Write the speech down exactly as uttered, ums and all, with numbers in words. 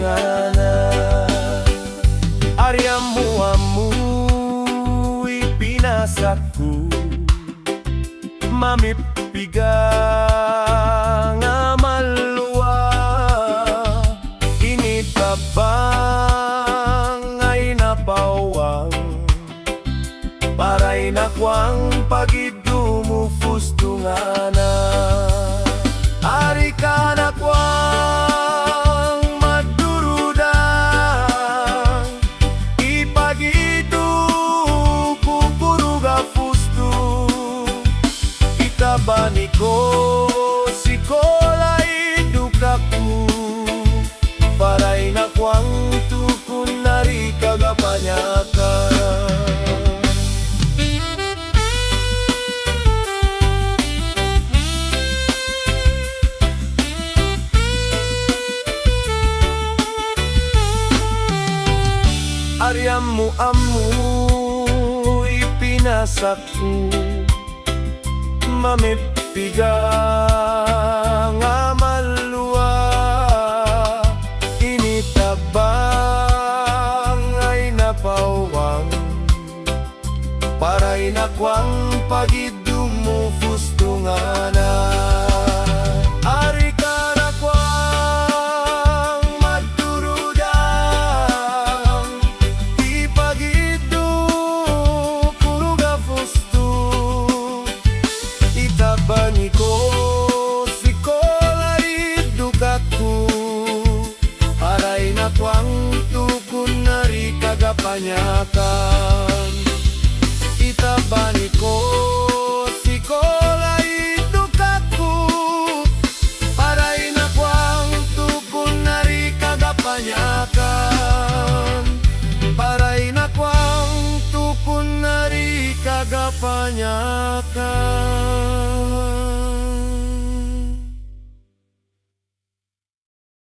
ngana. Ari amu-amu i pinasaku, mamipigang a maluwa, ini tabang ai na pawang, para i nakwang pagidumu fustu ngana. Ari ka nakwang madurudang, i pagiduku kuruga fustu, i tabani ko sikola i dukaku, para i nakwang tukun ari ka ga panyaka. Ari amu-amu i pinasaku, mamipigang a maluwa, ini tabang ai na pawang, para i nakwang pagidumu fustu ngana. Ari ka nakwang madurudang, i pagiduku kuruga fustu, i tabani ko sikola i dukaku, para i nakwang tukun ari ka ga panyaka. I tabani ko sikola i dukaku, para i nakwang tukun ari ka ga panyaka. Para i nakwang tukun ari ka ga panyaka.